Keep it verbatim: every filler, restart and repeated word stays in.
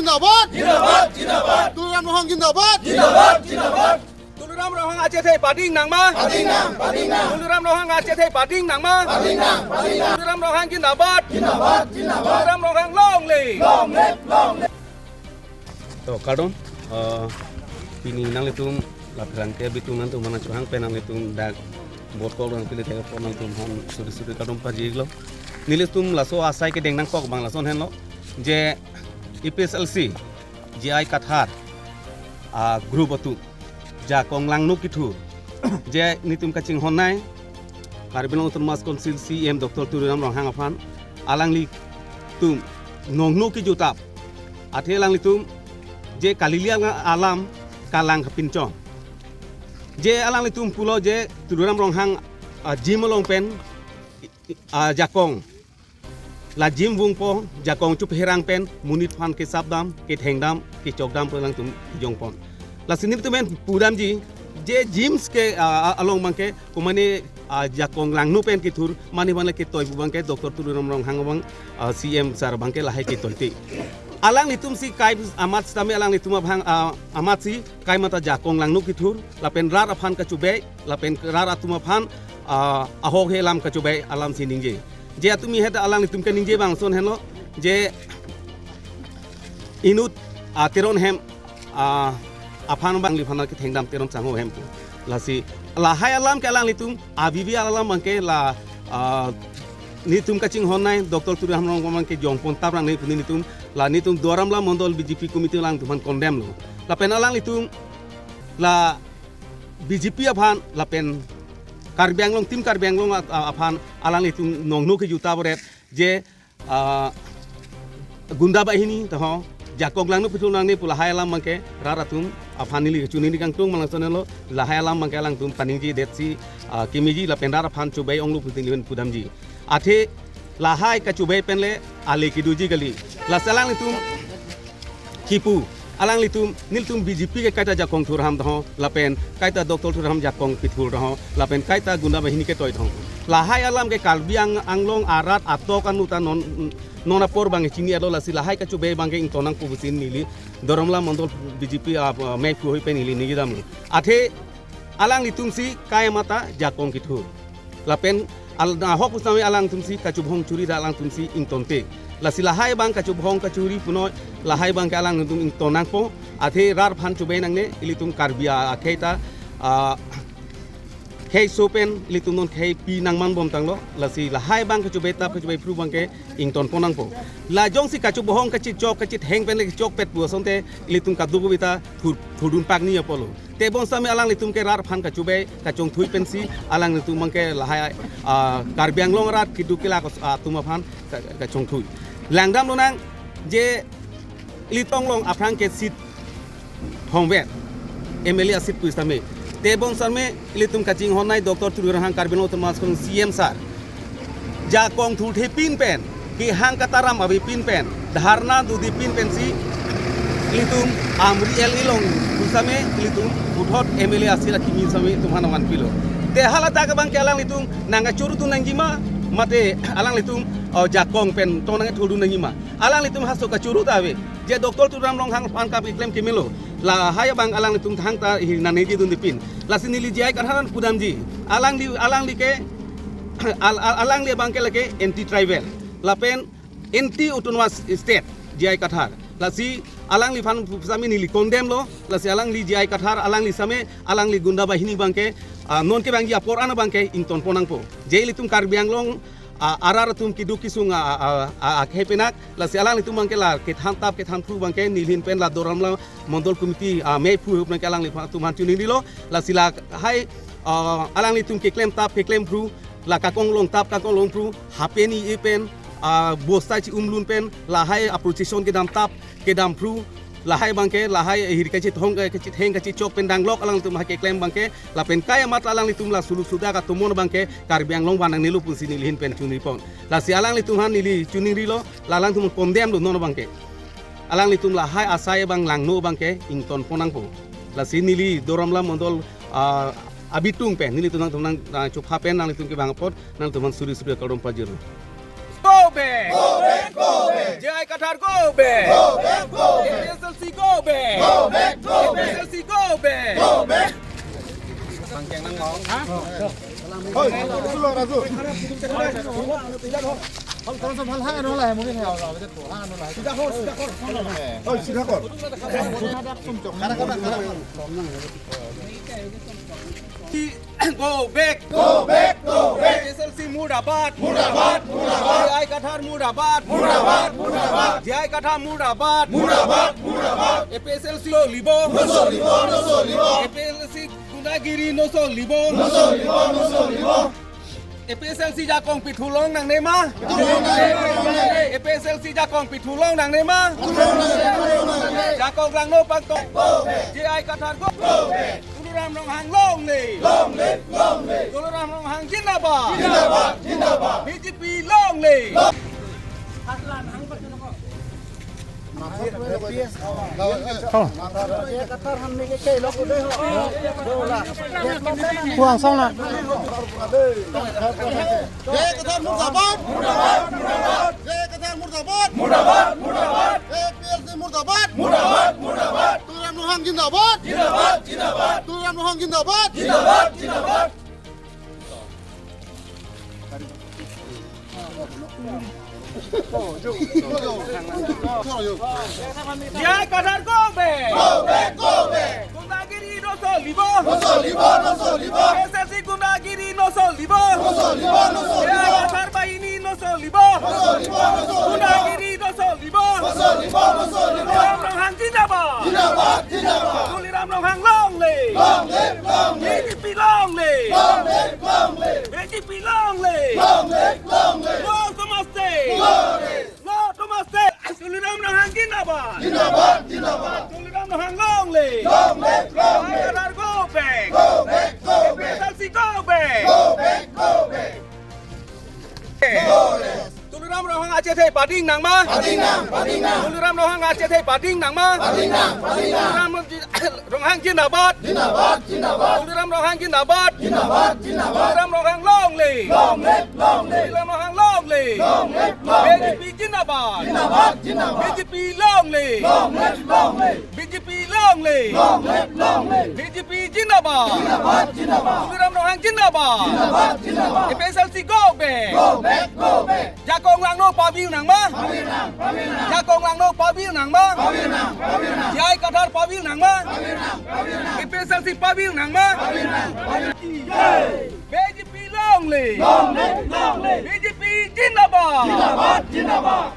Zindabad! Zindabad! Zindabad! Tuliram Ronghang zindabad! Zindabad! Zindabad! Tuliram Ronghang achethe pading nangma? Pading nang, pading nang. Tuliram Ronghang achethe pading nangma? Pading nang, pading nang. Tuliram Ronghang zindabad! Zindabad! Zindabad! Tuliram Ronghang long live! Long live! Long live! To, kardom, eh, pini nanglitum, la pherangke abitung nangtum mana chuhang pen nanglitum dak bot kok nang pini thek apot nangtum aphan suri suri kardom pajirlo. Nelitum laso asai kedeng nangkok abang lason henlo, je A P H L C, J I Kathar, ah, group atum, jakong langno kethur, je netum kachinghon nei, Karbi Anglong Autonomous Council C E M Doctor Tuliram Ronghang aphan, alanglitum nongno kejutap, athe alanglitum je kalili alam kalang kapinchong. Je alanglitum pulo je Tuliram Ronghang, ah, gym along pen, ah, jakong. La gym vungpo, jakong chupherang pen, monit aphan kesapdam, kethengdam, kechokdam pu alanglitum jongpon. Lasi netum pen pudamji, je gyms ke, ah, ah, along abangke, komane, ah, jakong langno pen kethur, mane mane ketoi pu abangke, Doctor Tuliram Ronghang abang, ah, C E M sir abangke lahai ketoi te. Alanglitum si kai amat sitame alanglitum abang, ah, amat si kai mata jakong langno kethur, lapen rat aphan kachobei, lapen rat atum aphan, ah, ahok he alam kachobei alam si ningje. Je atum ihet alanglitum kaningje abang lason henlo, je inut, ah, Teron hem, ah, aphan abang liphan kethengdam Teron Sangho hem pu. Lasi lahai alam ke alanglitum, avivi alam abangke la, ah, netum kachinghon nei, Doctor Tuliram Ronghang abangke jongpon tap rang nei pu netum, la netum Duar Amla Mondol B J P committee alangtum aphan condemn lo. Lapen alanglitum, la B J P aphan, lapen Karbi Anglong, Team Karbi Anglong at-, a-, aphan, alanglitum nongno kejutap aret, je, ah, gunda bahini, taho, jakong langno kethur nangne pu lahai alam abangke, rat atum aphan neli kachiningri kangtung abang lason henlo, lahai alam abangke alangtum paningjedet si, ah, kemeji lapen rat aphan chobei onglo pu netum pudamji. Athe lahai kachobei pen le ale kedoji kali. Lasi alanglitum kipu, alanglitum, nelitum B J P ke kaita jakong thur alam taho, lapen kaita Doctor Tuliram jakong kethur taho, lapen kaita gunda bahini ketoi taho. Lahai alam ke Karbi Ang-, Anglong arat atok anu ta non, non apor abang chini alo, lasi lahai kachobei abangke ington nangpo pusi neli Duar Amla Mondol B J P, ah, ah, mei phu hoi pen neli ningjedam. Athe alanglitum si kai mata jakong kethur. Lapen al-, ahok pusitame alangtum si kachobohong churi ta alangtum si ington te. Lasi lahai abang kachobohong kachuri punoi, lahai abangke alangtum ington nangpo, athe rat aphan chobei nangne, ilitum Karbi a-, akhei ta, ah, khei so pen ilitum non khei pi nangman bom tanglo, lasi lahai abang kachobei tap kachobei phru abangke ingtonpon nangpo. La jongsi kachobohong kachechok kachetheng pen le kechokpet pu asonte ilitum kaduk bita thur-, thurdun pakni apotlo. Tebonsitame alanglitum ke rat aphan kachobei kachongthui pensi alanglitum abangke lahai, ah, Karbi Anglong arat keduk kelak atum aphan ka-, kachongthui. Langdam lonang je ilitum along aphrang ke seat thomvet M L A seat pusitame. Tebonsitame ilitum kachinghon nei Doctor Tuliram Ronghang Karbi Anglong Autonomous Council C E M sir, jakong thurthe pin pen, kehang kataram ave pin pen, dharna dode pin pensi ilitum Amri L A along pusitame ilitum puthot M L A seat akimi sitame ilitum aphan vanpilo. Te haladak abangke alanglitum nangkachorudun nangjima, mate alanglitum, oh, jakong pen tong nangthurdun nangjima. Alanglitum halaso kachoro ta ave. Je Doctor Tuliram Ronghang aphan kap keklem kemelo. Lahai abang alanglitum thangta hi nangne jedunde pin. Lasi neli J I Kathar aphan pudamji. Alangli, alangli ke, al-, al-, alangli abangke lake anti tribal. Lapen anti autonomous state J I Kathar. Lasi alangliphan sitame neli condemn lo. Lasi alangli J I Kathar, alangli sitame, alangli gunda bahini abangke, ah, non kevangji apor an abangke ingtonpon nangpo. Je ilitum Karbi Anglong, ah, arat atum keduk kesung, ah, ah, ah, ah, akhei penak, lasi alanglitum abangke la kethan tap kethan phru abangke nelihin pen la Duar Amla Mondol Committee, ah, mei phu abangke alanglitum aphan chiningrilo, lasi lahai, ah, alanglitum keklem tap keklem phru, la kakong long tap kakong long phru, hapeni e pen, ah, bosta chi-umlun pen, lahai a-procession kedam tap kedam phru, lahai abangke, lahai hiri kachethong, kachetheng kachechok pen danglok alanglitum ha keklem abangke, lapen kai amat alanglitum la suluk suda katomon abangke Karbi Anglong van nangnelo pusi nelihin pen chiningripon. Lasi alanglitum aphan neli chiningrilo, la alangtum condemn lo non abangke. Alanglitum lahai asai abang langno abangke ingtonpon nangpo. Lasi neli Duar Amla Mondol, ah, abitung pen, nelitum nangtum nang, ah, chopha pen nanglitum kevang apot, nangtum aphan suri suri kardom pajirlo. Go back! Go back! Go back! J I Kathar, go back! Go back! Go back! Go back! Go back! Go back! A P H L C go back! Go back! Hoi, sulong Raju. Hoi, sida kor. Go back! Go back! Go back! A P H L C murdabad! Murdabad! Murdabad! J I Kathar murdabad! Murdabad! Murdabad! J I Kathar murdabad! Murdabad! Murdabad! A P H L C no solibo! No solibo! No solibo! A P H L C gundagiri no solibo! No solibo! No solibo! A P H L C jakong pithu long nangne ma? Pithu long nangne! A P H L C jakong pithu long nangne ma? Pithu long nangne! Jakong langno pangtong! Go back! J I Kathar go! Go back! Tuliram Ronghang long live! Long live! Long live! Tuliram Ronghang zindabad! Zindabad! Zindabad! B J P long live! Pulang sana. J I Kathar murdabad! Murdabad! Murdabad! J I Kathar murdabad! Murdabad! Murdabad! A P H L C murdabad! Murdabad! Murdabad! Tuliram Ronghang zindabad! Zindabad! Zindabad! Tuliram Ronghang zindabad! Zindabad! Zindabad! J I Kathar go back! Go back! Go back! Gundagiri no solibo! No solibo! No solibo! A P H L C gundagiri no solibo! No solibo! No solibo! J I Kathar bahini no solibo! No solibo! No solibo! Gundagiri no solibo! No solibo! No solibo! Tuliram Ronghang zindabad! Zindabad! Zindabad! Tuliram Ronghang long live! Long live! Long live! B J P long live! Long live! Long live! B J P long live! Long live! Long live! No Autonomous State! Long live! No Autonomous State! Tuliram Ronghang zindabad! Zindabad! Zindabad! Tuliram Ronghang long live! Long live! Long live! J I Kathar go back! Go back! Go back! A P H L C go back! Go back! Go back! Tuliram Ronghang achethe pading nang ma? Pading nang, pading nang. Tuliram Ronghang achethe pading nang ma? Pading nang, pading nang. Tuliram Ronghang zindabad! Zindabad, zindabad. Tuliram Ronghang zindabad! Zindabad, zindabad. Tuliram Ronghang long live! Long live, long live. Tuliram Ronghang long live! Long live, long live. B J P zindabad! Zindabad, zindabad. B J P long live! Long live, long live. B J P long live! Long live, long live. B J P zindabad! Zindabad, zindabad. Tuliram Ronghang zindabad! Zindabad, zindabad. A P H L C go back! Go back, go back. Jakong langno pavil nang ma? Pavil nang, pavil nang. Jakong langno pavil nang ma? Pavil nang, pavil nang. J I Kathar pavil nang ma? Pavil nang, pavil nang. A P H L C pavil nang ma? Pavil nang, pavil nang. B J P long live! Long live, long live. B J P zindabad! Zindabad, zindabad.